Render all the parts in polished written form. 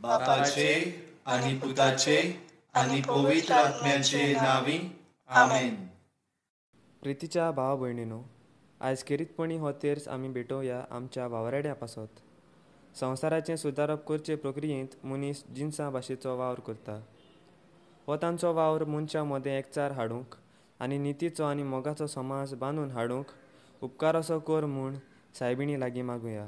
बापाचे आनी पुताचे आनी पवित्र आत्म्याचे नांवी, आमेन. प्रितीच्या भाव भयणीनो, आयज खेरीतपणी हो तेर्स आमी भेटोवया आमच्या वावराड्या पासत. संवसाराचें सुदारप करचे प्रक्रियेंत मनीस जिनसां भाशेचो वावर करता. हो तांचो वावर मनशां मदें एकचार हाडूंक आनी नितीचो आनी मोगाचो समाज बांदून हाडूंक उपकार असो कर म्हूण सायबिणी लागीं मागुया.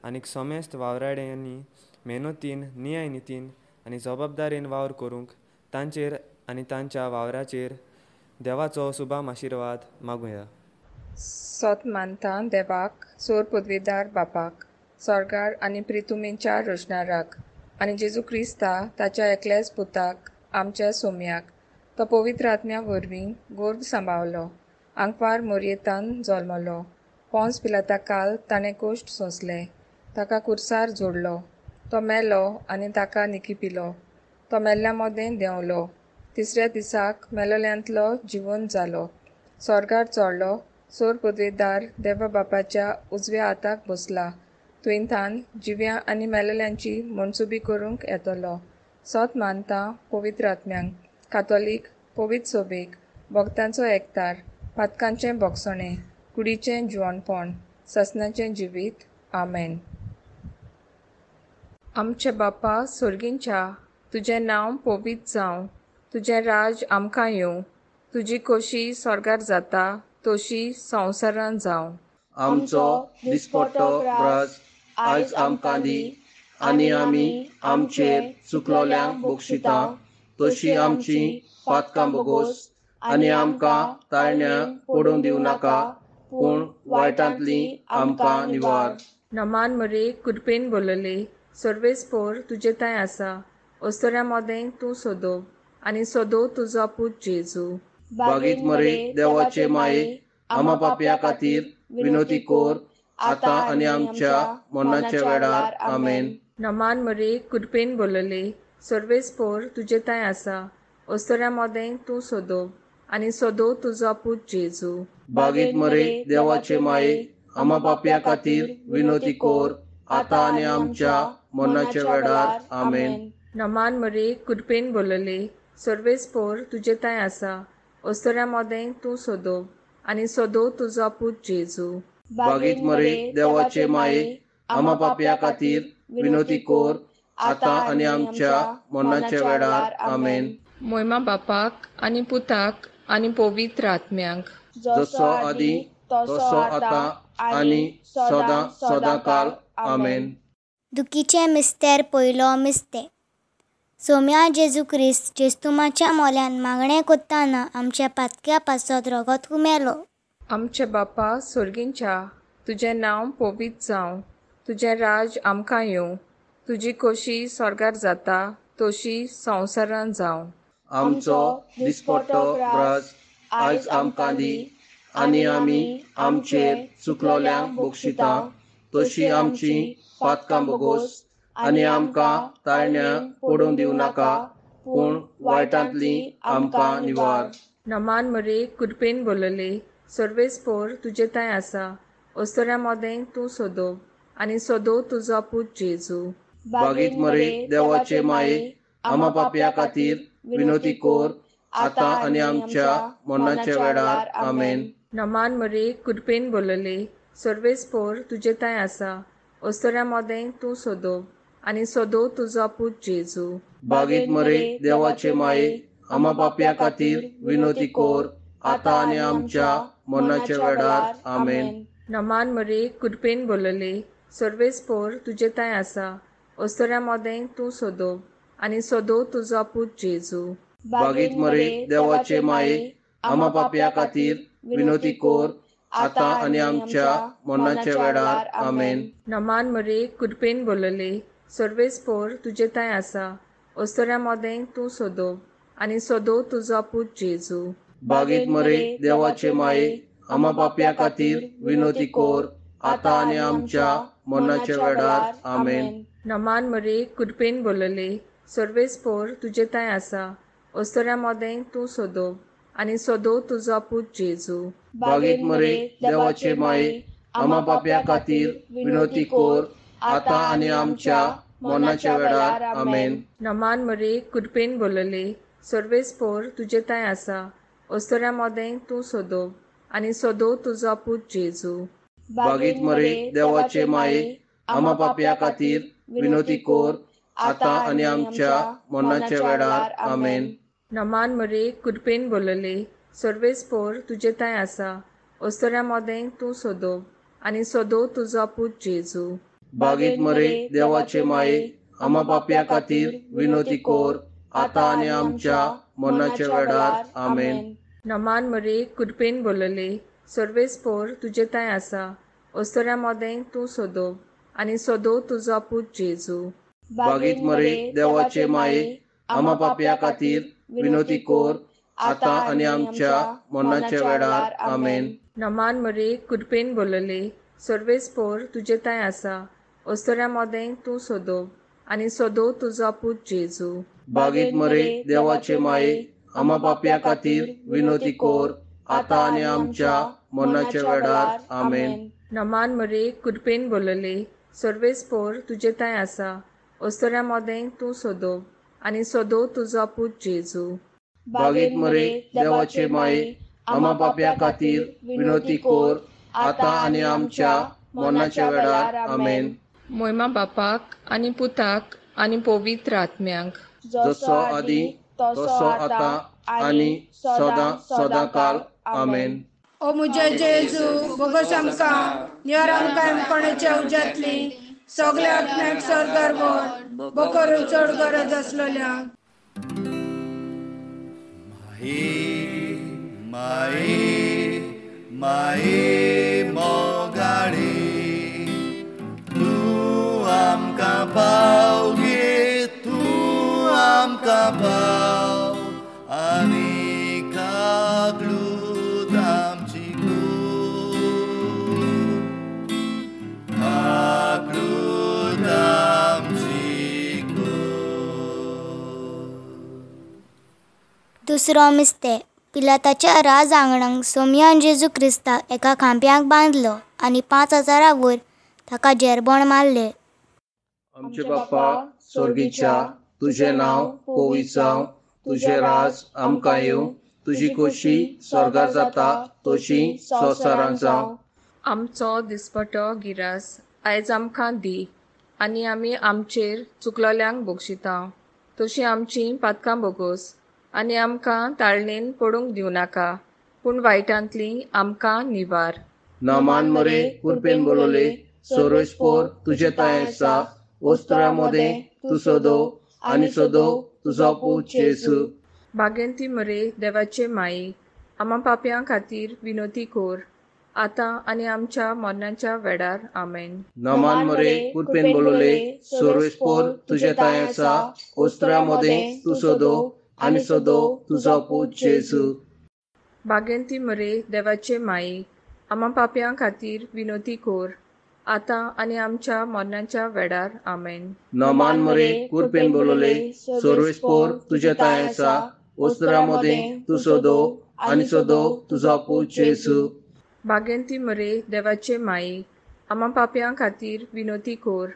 आनीक समेस्त वावराड्यांनी मेहनतीन, नियाय नितीन आनी जबाबदारेन वावर करूंक तांचेर आनी तांच्या वावराचेर देवाचो सुभाम आशिर्वाद मागुया. सोत मानता देवाक, सोर पदवेदार बापाक, स्वर्गार आनी प्रितुमेच्या रचणाराक, आनी जेजू क्रिस्ता ताच्या एकल्याच पुताक, आमच्या सोम्याक, तो पवित्र आत्म्या वरवीं गोर्भ सांबावलो, आंकवार मोरयेतान जल्मलो, पोंस पिलाता काल ताणें कोश्ट सोंसले, ताका कुर्सार जोडलो, तो मेलो आनी ताका निकिपिलो, तो मेल्ल्या मदें देंवलो, तिसऱ्या दिसाक मेलोल्यांतलो जिवन जालो, स्वर्गार चडलो, सोर पदवेदार देवा बापाच्या उजव्या हाताक बसला, तुयेंथान जिव्या आनी मेलेल्यांची मनसुबी करूंक येतलो. सोत मानता पवित्र आत्म्यांक, कातोलीक पवित्र सोबेक, भक्तांचो एकतार, पातकांचें भोगसणें, कुडीचें जिवनपण, ससनाचें जिवीत. आमेन. आमचे बापा सोर्गींच्या, तुजें नांव पवित्र जावं, तुजें राज आमकां येवं, तुजी खोशी स्वर्गार जाता तशी संवसारान जावं. आमचो दिसपट्टो ग्रास आयज आमकां दी, आनी आमी आमचेर चुकलोल्यांक बक्षिता तशी आमची पातकां बोगोस, आनी आमकां ताळण्या पडूंक दिवं नाका, पूण वायटांतली आमकां निवार. नमान मरे कृपेन बोलले, सर्वेस्पोर तुजे थंय आसा, अस्तुऱ्यां मदें तूं सोदो आनी सोदो तुजो पूत जेजू. बागीत मरे देवाचे माये, आमा पापया खातीर विनोती कोर, आतां आनी आमच्या मरणाच्या वेळार. आमेन. नमान मरे कृपेन बोलले, सर्वेस्पोर तुजे थंय आसा, अस्तुऱ्यां मदें तूं सोदो आनी सोदो तुजो पूत जेजू. बागीत मरे देवाचे माये, आमा पापया खातीर विनोती कोर, आतां आनी आमच्या मरणाच्या वेळार. आमेन. नमान मरे कृपेन बोलले, सर्वेस्पोर तुजे थंय आसा, अस्तुऱ्यां मदें तूं सोदो आनी सोदो तुजो पूत जेजू. बागीत मरे देवाचे माये, आमा पापया खातीर विनोती कोर, आतां आनी आमच्या मरणाच्या वेळार. आमेन. मोयमा बापाक आनी पुताक आनी पवित्र आत्म्यांक, जसो आदी तसो आतां आनी सदां सदां काल. आमेन. दुखीचें मिस्तेर पयलो मिस्ते. सोम्या जेजू क्रिस्त जेस्तुमाच्या मोल्यान मागणें कोत्ताना आमच्या पातक्या पासत रोगोत हुमेलो. आमचे बापा सोर्गींच्या, तुजें नांव पवित्र जावं, तुजें राज आमकां येवं, तुजी खोशी स्वर्गार जाता तशी संवसारान जावं. आमचो दिसपट्टो ग्रास आयज आमकां दी, आनी आमी आमचेर चुकलोल्यांक बक्षिता तशी आमची पातकां बोगोस, आनी आमकां ताळण्या पडूंक दिवं नाका, पूण वायटांतली आमकां निवार. नमान मरे कृपेन बोलले, सर्वेस्पोर तुजे थंय आसा, अस्तुऱ्यां मदें तूं सोदो आनी सोदो तुजो पूत जेजू. बागीत मरे देवाचे माये, आमा पापया खातीर विनोती कोर, आतां आनी आमच्या मरणाच्या वेळार. आमेन. नमान मरे कृपेन बोलले, सर्वेस्पोर तुजे थंय आसा, अस्तुऱ्यां मदें तूं सोदो आनी सोदो तुजो पूत जेजू. बागीत मरे देवाचे माये, आमा पापया खातीर विनोती कोर, आतां आनी आमच्या मरणाच्या वेळार. आमेन. नमान मरे कृपेन बोलले, सर्वेस्पोर तुजे थंय आसा, अस्तुऱ्यां मदें तूं सोदो आनी सोदो तुजो पूत जेजू. बागीत मरे देवाचे माये, आमा पापया खातीर विनोती कोर, आतां आनी आमच्या मरणाच्या वेळार. आमेन. नमान मरे कृपेन बोलले, सर्वेस्पोर तुजे थंय आसा, अस्तुऱ्यां मदें तूं सोदो आनी सोदो तुजो पूत जेजू. बागीत मरे देवाचे माये, आमा पापया खातीर विनोती कोर, आतां आनी आमच्या मरणाच्या वेळार. आमेन. नमान मरे कृपेन बोलले, सर्वेस्पोर तुजे थंय आसा, अस्तुऱ्यां मदें तूं सोदो आनी सोदो तुजो पूत जेजू. बागीत मरे देवाचे माये, आमा पापया खातीर विनोती कोर, आतां आनी आमच्या मोनाच्या वेळार. आमेन. नमान मरे कृपेन बोलले, सर्वेस्पोर तुजे तांय आसा, ओस्तोऱ्या मोदें तूं सोदो आनी सोदो तुजो पूत जेजू. बागीत मरे देवाचे माये, आमा पापया खातीर विनोती कोर, आतां आनी आमच्या मरणाच्या वेळार. आमेन. नमान मरे कृपेन बोलले, सर्वेस्पोर तुजे तांय आसा, ओस्तोऱ्या मोदें तूं सोदो आनी सोदो तुजो पूत जेजू. बागीत मरे देवाचे माये, आमा पापया खातीर विनोती कोर, आतां आनी आमच्या मरणाच्या वेळार. आमेन. नमान मरे कृपेन बोलले, सर्वेस्पोर तुजे तांय आसा, ओस्तोऱ्या मोदें तूं सोदो आनी सोदो तुजो पूत जेजू. बागीत मरे देवाचे माये, आमा पापया खातीर विनोती कोर, आतां आनी आमच्या मरणाच्या वेळार. आमेन. नमान मरे कृपेन बोलले, सर्वेस्पोर तुजे तांय आसा, ओस्तोऱ्या मोदें तूं सोदो आनी सोदो तुजो पूत जेजू. बागीत मरे देवाचे माये, आमा पापया खातीर विनोती कोर, आतां आनी आमच्या मरणाच्या वेळार. आमेन. नमान मरे कृपेन बोलले, सर्वेस्पोर तुजे तांय आसा, ओस्तोऱ्या मोदें तूं सोदो आनी सोदो तुजो पूत जेजू. बागीत मरे देवाचे माये, आमा पापया खातीर विनोती कोर, आतां आनी आमच्या मरणाच्या वेळार. आमेन. मोयमा बापाक आनी पुताक आनी पवित्र आत्म्याक, जसो आदी तसो आतां आनी सदां सदां काल. आमेन. ओ मुझे जेजू, बोगस आमकां निवार, आमकां कोणाच्या उज्यांतली सगल्या आत्म्याक स्वर्गार व्हर, बोकर चड गरज आसलेल्या. माई माई माई मोगाळी, तूं आमकां पाव गे, तूं आमकां पाव आनी काकलूत आमची कूड, काकलूत आमची कूड. दुसरो मिस्ते पिलाताच्या राज आंगणांक सोमयान जेजू क्रिस्ताक एका खांब्याक बांदलो आनी 5000 वयर ताका जेरबोण मारले. आमचे बाप्पा स्वर्गीच्या, तुझें नांव पवित्र जावं, तुझें राज आमकां येवं, तुजी खोशी स्वर्गार जाता तशी संवसारांत जावं. आमचो दिसपटो गिरास आयज आमकां दी आनी आमी आमचेर चुकलोल्यांक बक्षिता तशी आमची पातकां बोगोस आनी आमकां ताळणेन पडूंक दिवं नाका, पूण वायटांतली आमकां निवार. नमान मरे कृपेन बोलले, सर्वेस्पोर तुझे तांय आसा, ओस्तोऱ्या मोदें तूं सोदो आनी सोदो तुजो पूत जेजू. बागेंती मरे देवाचे माई, आमा पापयां खातीर विनोती कोर, आतां आनी आमच्या मरणाच्या वेळार. आमेन. नमान मरे कृपेन बोलले, सर्वेस्पोर तुझे तांय आसा, ओस्तोऱ्या मोदें तूं सोदो आनी सोदो तुजो पूत जेजू. बागेंती मरे देवाचे माई, आमा पापयां खातीर विनोती कोर, आतां आनी आमच्या मरणाच्या वेळार. आमेन. नमान मरे कृपेन बोलले, सर्वेस्पोर तुझे तांय आसा, ओस्तोऱ्या मोदें तूं सोदो आनी सोदो तुजो पूत जेजू. बागेंती मरे देवाचे माई, आमा पापयां खातीर विनोती कोर,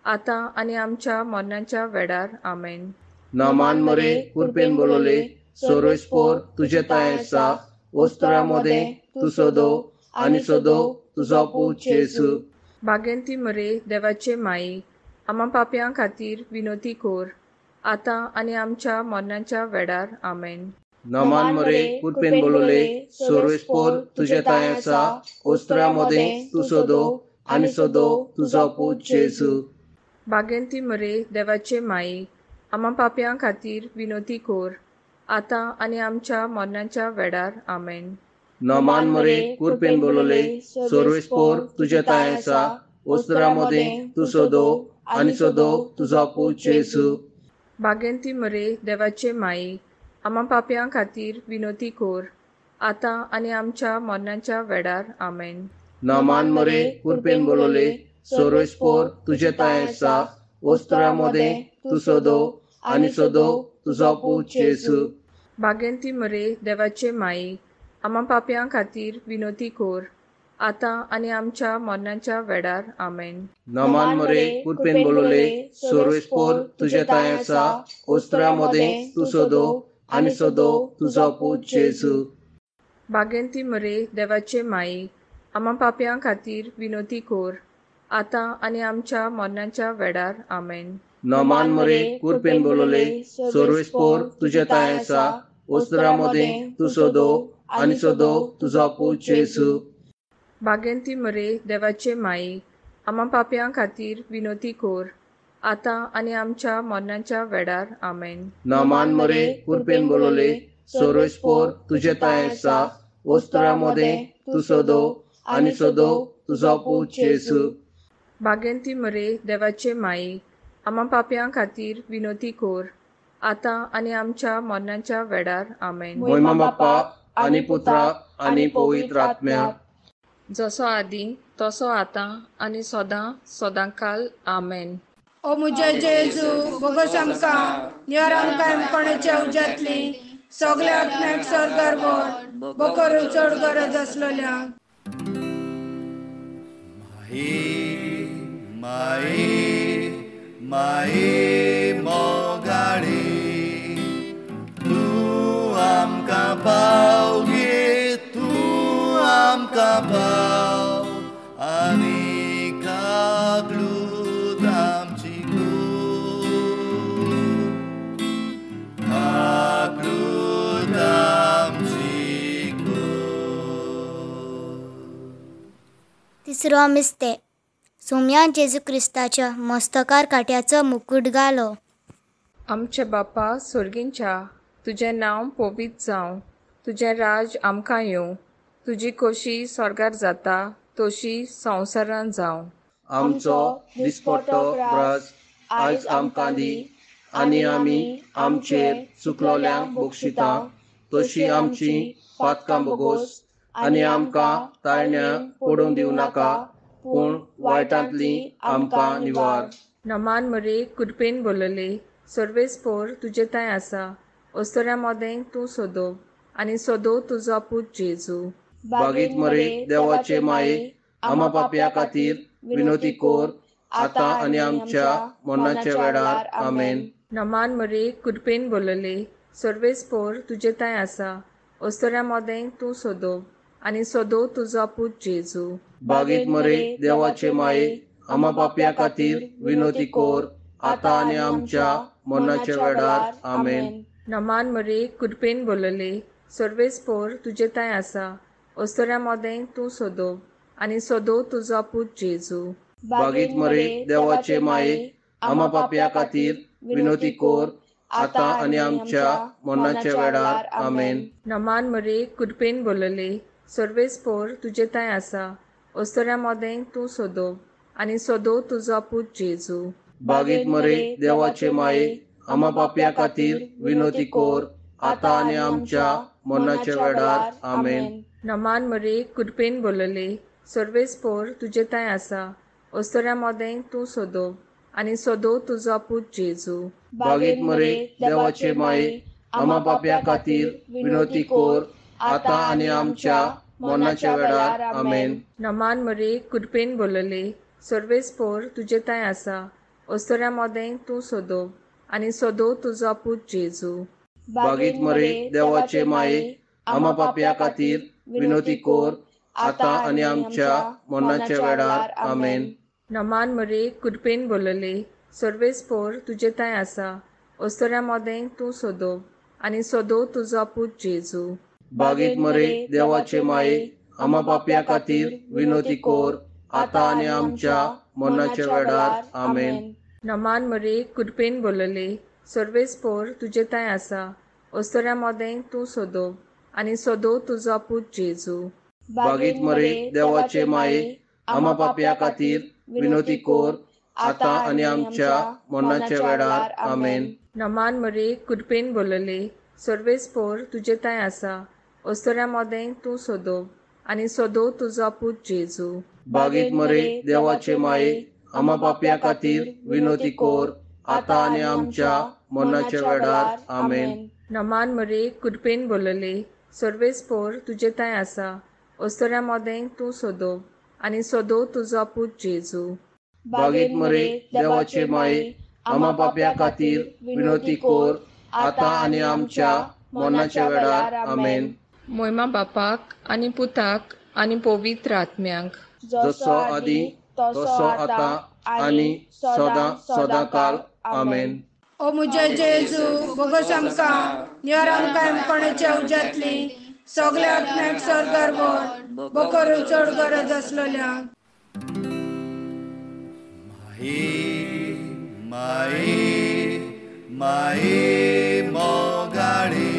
आतां आनी आमच्या मरणाच्या वेळार. आमेन. नमान मरे कृपेन बोलले, सर्वेस्पोर तुझे तांय आसा, ओस्तोऱ्या मोदें तूं सोदो आनी सोदो तुजो पूत जेजू. बागेंती मरे देवाचे माई, आमा पापयां खातीर विनोती कोर, आतां आनी आमच्या मरणाच्या वेळार. आमेन. नमान मरे कृपेन बोलले, सर्वेस्पोर तुझे तांय आसा, ओस्तोऱ्या मोदें तूं सोदो आनी सोदो तुजो पूत जेजू. बागेंती मरे देवाचे माई, आमा पापयां खातीर विनोती कोर, आतां आनी आमच्या मरणाच्या वेळार. आमेन. नमान मरे कृपेन बोलले, सर्वेस्पोर तुझे तांय आसा, ओस्तोऱ्या मोदें तूं सोदो आनी सोदो तुजो पूत जेजू. बागेंती मरे देवाचे माई, आमा पापयां खातीर विनोती कोर, आतां आनी आमच्या मरणाच्या वेळार. आमेन. नमान मरे कृपेन बोलले, सर्वेस्पोर तुझे तांय आसा, ओस्तोऱ्या मोदें तूं सोदो आनी सोदो तुजो पूत जेजू. बागेंती मरे देवाचे माई, आमा पापयां खातीर विनोती कोर, आतां आनी आमच्या मरणाच्या वेळार. आमेन. नमान मरे कृपेन बोलले सोर्वेस्पोर तुजे तांय आसा, ओस्त्रा मदें तूं सोदो आनी सोदो तुजो पूत जेजू. बागेंती मरे देवाचे माई, आमा पापयां खातीर विनोती कोर, आतां आनी आमच्या मरणाच्या वेळार. आमेन. नमान मरे कृपेन बोलले सोर्वेस्पोर तुजे तांय आसा, ओस्त्रा मदें तूं सोदो आनी सोदो तुजो पूत जेजू. बागेंती मरे देवाचे माई, आमा पापयां खातीर विनोती कोर, आतां आनी आमच्या मरणाच्या वेळार. आमेन. नमान मरे कृपेन बोलले सोर्वेस्पोर तुजे तांय आसा, ओस्त्रा मदें तूं सोदो आनी सोदो तुजो पूत जेजू. बागेंती मरे देवाचे माई, आमा पापयां खातीर विनोती कोर, आतां आनी आमच्या मरणाच्या वेळार. आमेन. मोहिमा बाप्पा आनी पुत्रा आनी पवित्र आत्म्या, जसो आदी तसो आतां आनी सदां सदांकाल. आमेन. ओ मुझे जेजू बोगस आमकां निवार आमकां कोणाच्या उज्यांतली सगल्या आत्म्याक स्वर्गार व्हर, बोकरू चड गरज आसलेल्या. माई माई माई मोगाळी, तूं आमकां पाव गे, तूं आमकां पाव आनी काकलूत आमची कूर, काकलूत आमची कूर. तिसरो मिस्ते सोम्या जेजू क्रिस्ताच्या मस्तकार काट्याचो मुकूट घालो. आमचे बापा सोर्गींच्या, तुजें नांव पवित्र जावं, तुजें राज आमकां येवं, तुजी खोशी स्वर्गार जाता तशी संवसारान जावं. आमचो दिसपट्टो ग्रास आयज आमकां दी, आनी आमी आमचेर चुकलोल्यांक बक्षिता तशी आमची पातकां बोगोस, आनी आमकां ताळण्या पडूंक दिवं नाका, पूण वायटांतली आमकां निवार. नमान मरे कृपेन बोलले सर्वेस्पोर तुजे तांय आसा, ओस्तोऱ्या मोदें तूं सोदो आनी सोदो तुजो पूत जेजू. बागीत मरे देवाचे माये, आमा पापया खातीर विनोती कोर, आतां आनी आमच्या मरणाच्या वेळार. आमेन. नमान मरे कृपेन बोलले सर्वेस्पोर तुजे तांय आसा, ओस्तोऱ्या मोदें तूं सोदो आनी सोदो तुजो पूत जेजू. बागीत मरे देवाचे माये, आमा पापया खातीर विनोती कोर, आतां आनी आमच्या मरणाच्या वेळार. आमेन. नमान मरे कृपेन बोलले सर्वेस्पोर तुजे तांय आसा, ओस्तोऱ्या मोदें तूं सोदो आनी सोदो तुजो पूत जेजू. बागीत मरे देवाचे माये, आमा पापया खातीर विनोती कोर, आतां आनी आमच्या मरणाच्या वेळार. आमेन. नमान मरे कृपेन बोलले सर्वेस्पोर तुजे तांय आसा, ओस्तोऱ्या मोदें तूं सोदो आनी सोदो तुजो पूत जेजू. बागीत मरे देवाचे माये, आमा पापया खातीर विनोती कोर, आतां आनी आमच्या मरणाच्या वेळार. आमेन. नमान मरे कृपेन बोलले सर्वेस्पोर तुजे तांय आसा, ओस्तोऱ्या मोदें तूं सोदो आनी सोदो तुजो पूत जेजू. बागीत मरे देवाचे माये, आमा पापया खातीर विनोती कोर, आतां आनी आमच्या मरणाच्या वेळार. आमेन. नमान मरे कृपेन बोलले सर्वेस्पोर तुजे तांय आसा, ओस्तोऱ्या मोदें तूं सोदो आनी सोदो तुजो पूत जेजू. बागीत मरे देवाचे माये, आमा पापया खातीर विनोती कोर, आतां आनी आमच्या मरणाच्या वेळार. आमेन. नमान मरे कृपेन बोलले सर्वेस्पोर तुजे तांय आसा, ओस्तोऱ्या मोदें तूं सोदो आनी सोदो तुजो पूत जेजू. बागीत मरे देवाचे माये, आमा पापया खातीर विनोती कोर, आतां आनी आमच्या मरणाच्या वेळार. आमेन. नमान मरे कृपेन बोलले सर्वेस्पोर तुजे तांय आसा, ओस्तोऱ्या मोदें तूं सोदो आनी सोदो तुजो पूत जेजू. बागीत मरे देवाचे माये, आमा पापया खातीर विनोती कोर, आतां आनी आमच्या मरणाच्या वेळार. आमेन. नमान मरे कृपेन बोलले सर्वेस्पोर तुजे तांय आसा, ओस्तोऱ्या मोदें तूं सोदो आनी सोदो तुजो पूत जेजू. बागीत मरे देवाचे माये, आमा पापया खातीर विनोती कोर, आतां आनी आमच्या मरणाच्या वेळार. आमेन. नमान मरे कृपेन बोलले सर्वेस्पोर तुजे तांय आसा, ओस्तोऱ्या मोदें तूं सोदो आनी सोदो तुजो पूत जेजू. बागेत मरे देवाचे माये, आमा पापया खातीर विनोती कोर, आतां आनी आमच्या मरणाच्या वेळार. आमेन. मोयमा बापाक आनी पुताक आनी पवित्र आत्म्याक, जसो आदी तसो आतां आनी सदां सदां काल. आमेन. ओ मुझे जेजू, बोगस आमकां, निवार आमकां कोणाच्या उज्यांतली, सगल्या आत्म्याक स्वर्गार व्हर, बोकरून चड गरज आसलेल्या. माई माई माई मोगाळी,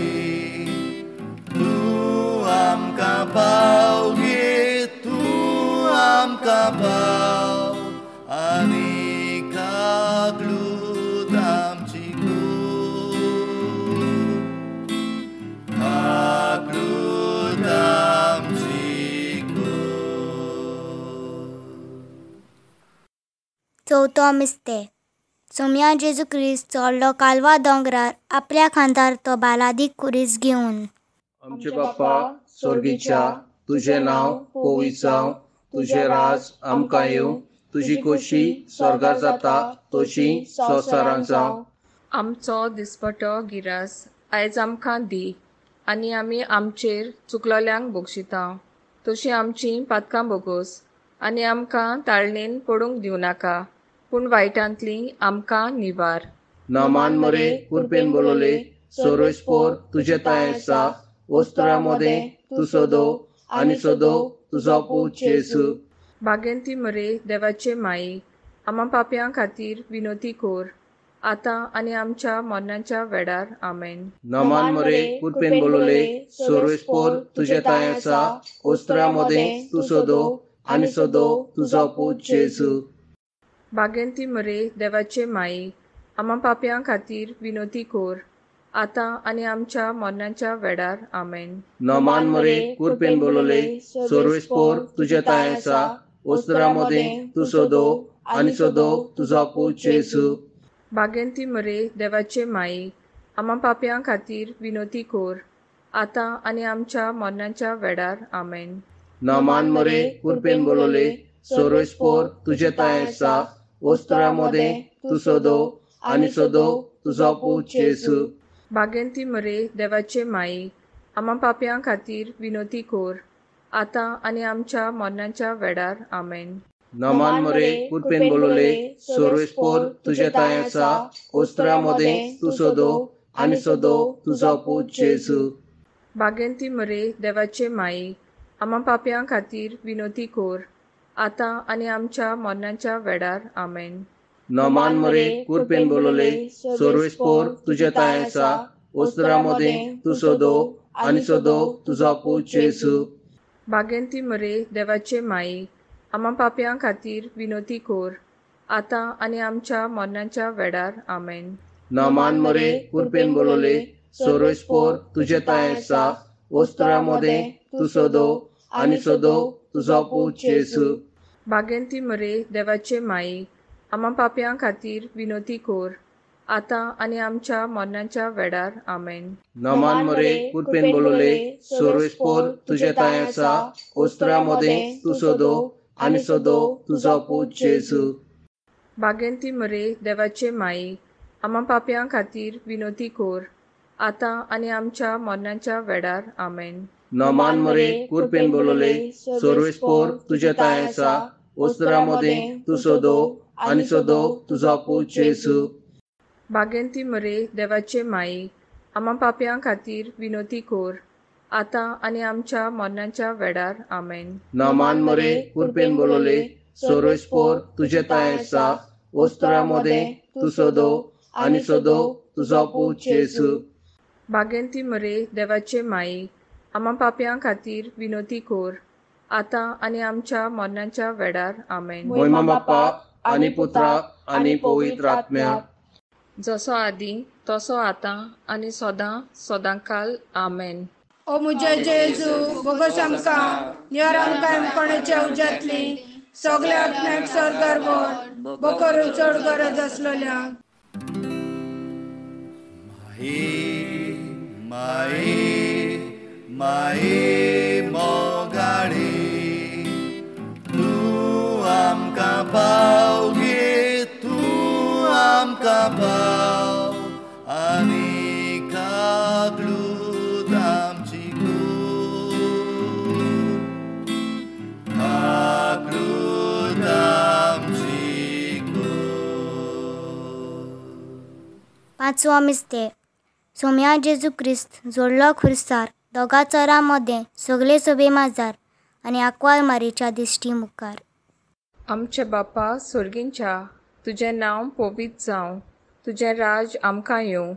तूं आमकां पाव गे, तूं आमकां पाव आनी काकलूत आमची कूर, काकलूत आमची कूर. चवथो मिस्ते. सोमया जेजू क्रिस्त चडलो कालवा दोंगरार आपल्या खांदार तो बालादीक खुरीस घेवन. आमचे बाप्पा स्वर्गीच्या, तुजें नांव पवित्र जावं, तुजें राज आमकां येवं, तुजी खोशी स्वर्गार जाता तशी संवसारांत जावं. आमचो दिसपटो गिरास आयज आमकां दी, आनी आमी आमचेर चुकलोल्यांक बक्षिता तशी आमची पातकां बोगोस, आनी आमकां ताळणेन पडूंक दिवं नाका, पूण वायटांतली आमकां निवार. नामान मरे कुरपेन बोलवले, सर्वेस्पोर तुजें तांय आसा, वस्त्रा मदें तूं सोदो आनी सोदो तुजो पूत जेजू. बागेंती मरे देवाचे माई, आमा पापयां खातीर विनोती कोर, आतां आनी आमच्या मरणाच्या वेळार. आमेन. नामान मरे कुरपेन बोलवले, सर्वेस्पोर तुजें तांय आसा, वस्त्रा मदें तूं सोदो आनी सोदो तुजो पूत जेजू. बागेंती मरे देवाचे माई, आमा पापयां खातीर विनोती कोर, आतां आनी आमच्या मरणाच्या वेळार. आमेन. नामान मरे कुरपेन बोलवले, सर्वेस्पोर तुजें तांय आसा, वस्त्रा मदें तूं सोदो आनी सोदो तुजो पूत जेजू. बागेंती मरे देवाचे माई, आमा पापयां खातीर विनोती कोर, आतां आनी आमच्या मरणाच्या वेळार. आमेन. नामान मरे कुरपेन बोलवले, सर्वेस्पोर तुजें तांय आसा, वस्त्रा मदें तूं सोदो आनी सोदो तुजो पूत जेजू. बागेंती मरे देवाचे माई, आमा पापयां खातीर विनोती कोर, आतां आनी आमच्या मरणाच्या वेळार. आमेन. नामान मरे कुरपेन बोलवले, सर्वेस्पोर तुजें तांय आसा, वस्त्रा मदें तूं सोदो आनी सोदो तुजो पूत जेजू. बागेंती मरे देवाचे माई, आमा पापयां खातीर विनोती कोर, आतां आनी आमच्या मरणाच्या वेळार. आमेन. नामान मरे कुरपेन बोलवले, सर्वेस्पोर तुजें तांय आसा, वस्त्रा मदें तूं सोदो आनी सोदो तुजो पूत जेजू. बागेंती मरे देवाचे माई, आमा पापयां खातीर विनोती कोर, आतां आनी आमच्या मरणाच्या वेळार. आमेन. नामान मरे कुरपेन बोलवले, सर्वेस्पोर तुजें तांय आसा, वस्त्रा मदें तूं सोदो आनी सोदो तुजो पूत जेजू. बागेंती मरे देवाचे माई, आमा पापयां खातीर विनोती कोर, आतां आनी आमच्या मरणाच्या वेळार. आमेन. नामान मरे कुरपेन बोलवले, सर्वेस्पोर तुजें तांय आसा, वस्त्रा मदें तूं सोदो आनी सोदो तुजो पूत जेजू. बागेंती मरे देवाचे माई, आमा पापयां खातीर विनोती कोर, आतां आनी आमच्या मरणाच्या वेळार. आमेन. नामान मरे कुरपेन बोलवले, सर्वेस्पोर तुजें तांय आसा, वस्त्रा मदें तूं सोदो आनी सोदो तुजो पूत जेजू. बागेंती मरे देवाचे माई, आमा पापयां खातीर विनोती कोर, आतां आनी आमच्या मरणाच्या वेळार. आमेन. नामान मरे कुरपेन बोलवले, सर्वेस्पोर तुजें तांय आसा, वस्त्रा मदें तूं सोदो आनी सोदो तुजो पूत जेजू. बागेंती मरे देवाचे माई, आमा पापयां खातीर विनोती कोर, आतां आनी आमच्या मरणाच्या वेळार. आमेन. मोयमा बाप्पा आनी पुत्रा आनी पवित्र आत्म्या, जसो आदी तसो आतां आनी सदां सदांकाल. आमेन. ओ मुझे जेजू, बोगस आमकां, निवार आमकां कोणाच्या उज्यांतली, सगल्या आत्म्याक स्वर्गार व्हर, बोकरून चड गरज आसलेल्या. माई माई माई मोगाळी, पांचवो मिस्तेर सोम्या जेजू क्रिस्त जोडलो खुर्सार दोगा चोरां मदें सगळे सोबे माजार आनी आंकवार मारीच्या दिश्टी मुखार. आमचे बापा सोर्गींच्या, तुजें नांव पवित्र जावं, तुजें राज आमकां येवं,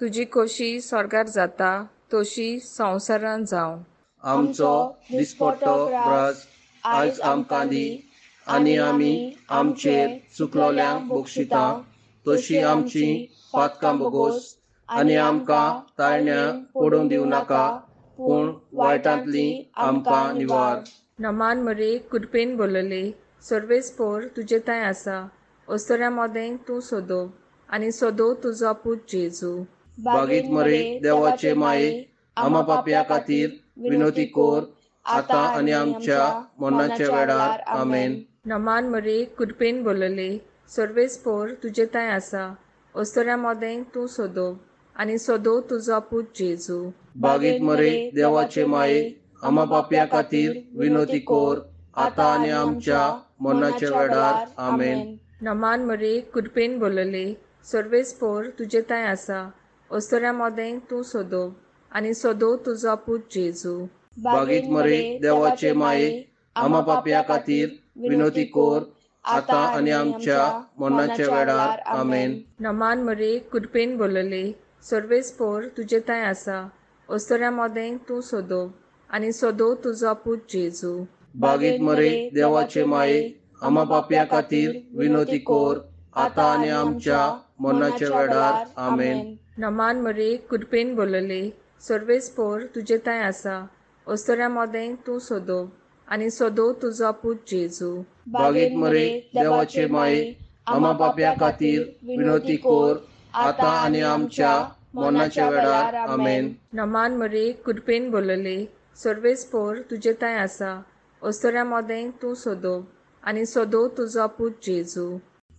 तुजी खोशी स्वर्गार जाता तशी संवसारान जावं. आमचो दिसपट्टो ग्रास आयज आमकां दी, आनी आमी आमचेर चुकलोल्यांक बक्षिता तशी आमची पातकां बोगोस, आनी आमकां ताळण्या पडूंक दिवं नाका, पूण वायटांतली आमकां निवार. नमान मरे कृपेन बोलले, सर्वेस्पोर तुजे थंय आसा, अस्तुऱ्यां मदें तूं सोदो आनी सोदो तुजो पूत जेजू. बागीत मरे देवाचे माये, आमा पापया खातीर विनोती कोर, आतां आनी आमच्या मरणाच्या वेळार. आमेन. नमान मरे कृपेन बोलले, सर्वेस्पोर तुजे थंय आसा, अस्तुऱ्यां मदें तूं सोदो आनी सोदो तुजो पूत जेजू. बागीत मरे देवाचे माये, आमा पापया खातीर विनोती कोर, आतां आनी आमच्या मरणाच्या वेळार. आमेन. नमान मरे कृपेन बोलले, सर्वेस्पोर तुजे थंय आसा, अस्तुऱ्यां मदें तूं सोदो आनी सोदो तुजो पूत जेजू. बागीत मरे देवाचे माये, आमा पापया खातीर विनोती कोर, आतां आनी आमच्या मरणाच्या वेळार. आमेन. नमान मरे कृपेन बोलले, सर्वेस्पोर तुजे थंय आसा, अस्तुऱ्यां मदें तूं सोदो आनी सोदो तुजो पूत जेजू. बागीत मरे देवाचे माये, आमा पापया खातीर विनोती कोर, आतां आनी आमच्या मरणाच्या वेळार. आमेन. नमान मरे कृपेन बोलले, सर्वेस्पोर तुजे थंय आसा, अस्तुऱ्यां मदें तूं सोदो आनी सोदो तुजो पूत जेजू. बागीत मरे देवाचे माये, आमा पापया खातीर विनोती कोर, आतां आनी आमच्या मरणाच्या वेळार. आमेन. नमान मरे कृपेन बोलले, सर्वेस्पोर तुजे थंय आसा, अस्तुऱ्यां मदें तूं सोदो आनी सोदो तुजो पूत जेजू.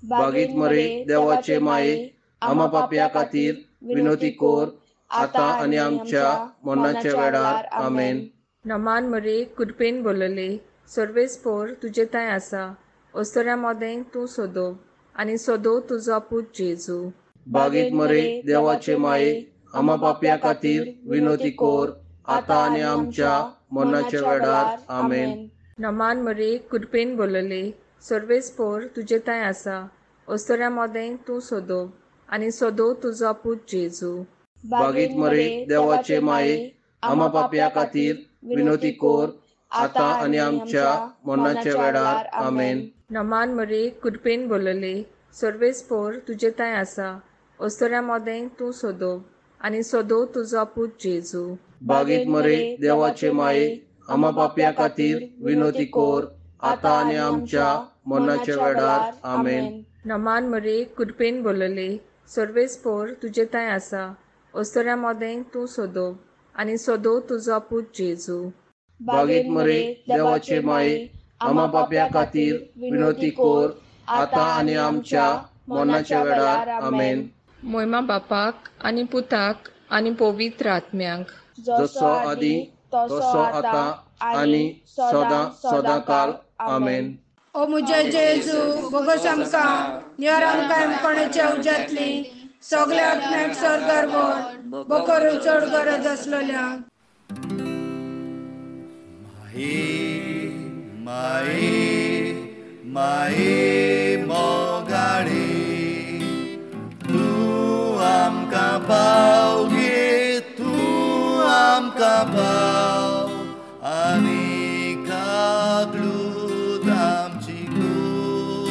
बागीत मरे देवाचे माये, आमा पापया खातीर विनोती कोर, आतां आनी आमच्या मरणाच्या वेळार. आमेन. नमान मरे कृपेन बोलले, सर्वेस्पोर तुजे थंय आसा, अस्तुऱ्यां मदें तूं सोदो आनी सोदो तुजो पूत जेजू. बागीत मरे देवाचे माये, आमा पापया खातीर विनोती कोर, आतां आनी आमच्या मरणाच्या वेळार. आमेन. नमान मरे कृपेन बोलले, सर्वेस्पोर तुजे थंय आसा, अस्तुऱ्यां मदें तूं सोदो आनी सोदो तुजो पूत जेजू. बागीत मरे देवाचे माये, आमा पापया खातीर विनोती कोर, आतां आनी आमच्या मरणाच्या वेळार. आमेन. नमान मरे कृपेन बोलले, सर्वेस्पोर तुजे थंय आसा, अस्तुऱ्यां मदें तूं सोदो आनी सोदो तुजो पूत जेजू. बागीत मरे देवाचे माये, आमा पापया खातीर विनोती कोर, आतां आनी आमच्या मरणाच्या वेळार. आमेन. नमान मरे कृपेन बोलले, सर्वेस्पोर तुजे थंय आसा, अस्तुऱ्यां मदें तूं सोदो आनी सोदो तुजो पूत जेजू. बागीत मरे देवाचे माये, आमा पापया खातीर विनोती कोर, आतां आनी आमच्या मरणाच्या वेळार. आमेन. मोयमा बापाक आनी पुताक आनी पवित्र आत्म्याक, जसो आदी तसो आतां आनी सदां सदां काल. आमेन. ओ मुझे जेजू, बोगस आमकां निवार, आमकां कोणाच्या उज्यांतली सगळ्या आत्म्याक स्वर्गार व्हर, बोकरून चड गरज आसलेल्या. माये माये माये मोगाळे, तूं आमकां पाव गे, तूं आमकां पाव, आनी काकलूत आमची कोर,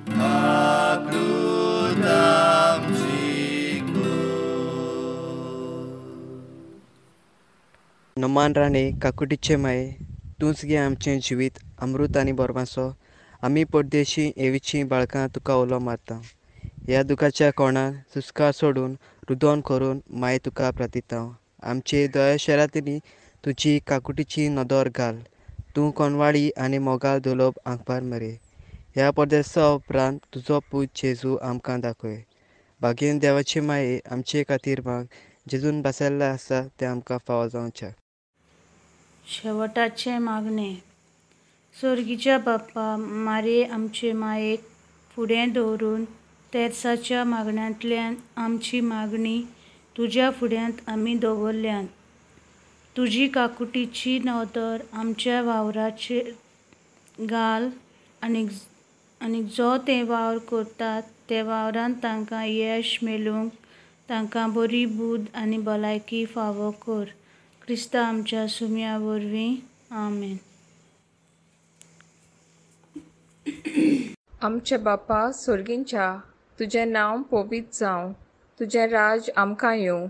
काकलूत आमची कोर. नमान राणे काकुटीचे माये, तूंच गे आमचें जिवीत अमृत आनी बोरमासो, आमी परदेशी एवीचीं बाळकां तुका उलो मारता. ह्या दुखाच्या कोणान सुस्कार सोडून रुदोन करून माये तुका प्रार्थिता. आमचे दया शरातिनी तुजी काकुटीची नदर घाल, तूं कोनवाळी आनी मोगाल दुलोब आंकपार मरे. ह्या परदेसा उपरांत तुजो पूत जेजू आमकां दाखय. भाग्यन देवाचे माये आमचे खातीर माग, जेजून बसयल्लें आसा तें आमकां फावो जावचें. शेवटाचें मागणें. सोर्गीच्या बाप्पा, मारये आमचे मायेक फुडें दवरून तेर्साच्या मागण्यांतल्यान आमची मागणी तुज्या फुड्यांत आमी दवरल्यांत. तुजी काकुटीची नदर आमच्या वावराचेर घाल आनी आनी जो ते वावर करतात ते वावरांत तांकां यश मेळूंक तांकां बरी बूद आनी भलायकी फावो कर. क्रिस्ता आमच्या सुम्या वरवीं, आमेन. आमच्या बापा सोर्गींच्या, तुजें नांव पवित्र जावं, तुजें राज आमकां येवं,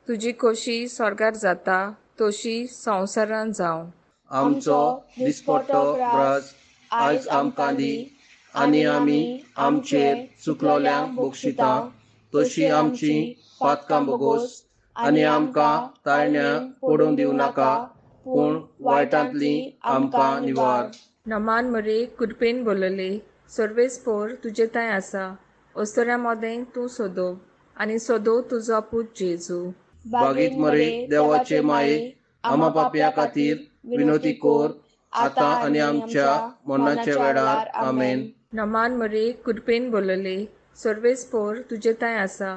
तुजी खोशी स्वर्गार जाता तशी संवसारान जावं. आमचो दिसपट्टो ग्रास आयज आमकां दी आनी आमी आमचेर चुकलोल्यांक बक्षिता तशी आमची पातकां बोगोस आनी आमकां ताळण्या पडूंक दिवं नाका, पूण वायटांतली आमकां निवार. नमान मरे, कृपेन बोलले, सर्वेस्पोर तुजे थंय आसा, अस्तुऱ्यां मदें तूं सोदो आनी सोदो तुजो पूत जेजू. बागीत मरे देवाचे माये, आमा पापया खातीर विनोती कोर, आतां आनी आमच्या मरणाच्या वेळार, आमेन. नमान मरे, कृपेन बोलले, सर्वेस्पोर तुजे थंय आसा,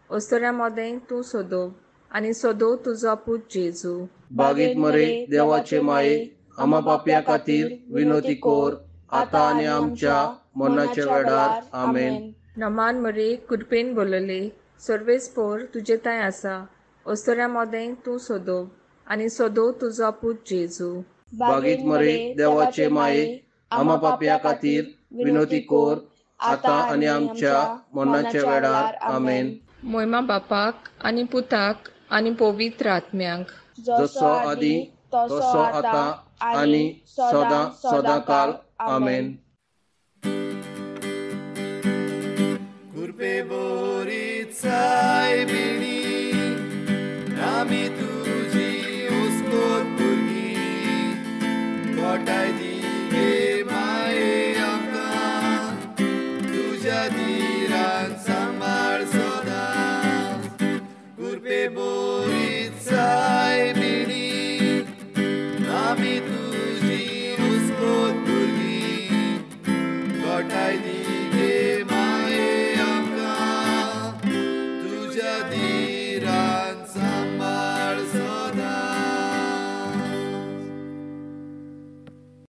अस्तुऱ्यां मदें तूं सोदो आनी सोदो तुजो पूत जेजू. बागीत मरे देवाचे माये, आमा पापया खातीर विनोती कोर, आतां आनी आमच्या मरणाच्या वेळार, आमेन. नमान मरे, कृपेन बोलले, सर्वेस्पोर तुजे थंय आसा, अस्तुऱ्यां मदें तूं सोदो आनी सोदो तुजो पूत जेजू. बागीत मरे देवाचे माये, आमा पापया खातीर विनोती कोर, आतां आनी आमच्या मरणाच्या वेळार, आमेन. मोयमा बापाक आनी पुताक आनी पवित्र आत्म्याक, जसो आदी तसो आतां आनी सदां सदां काल, आमेन.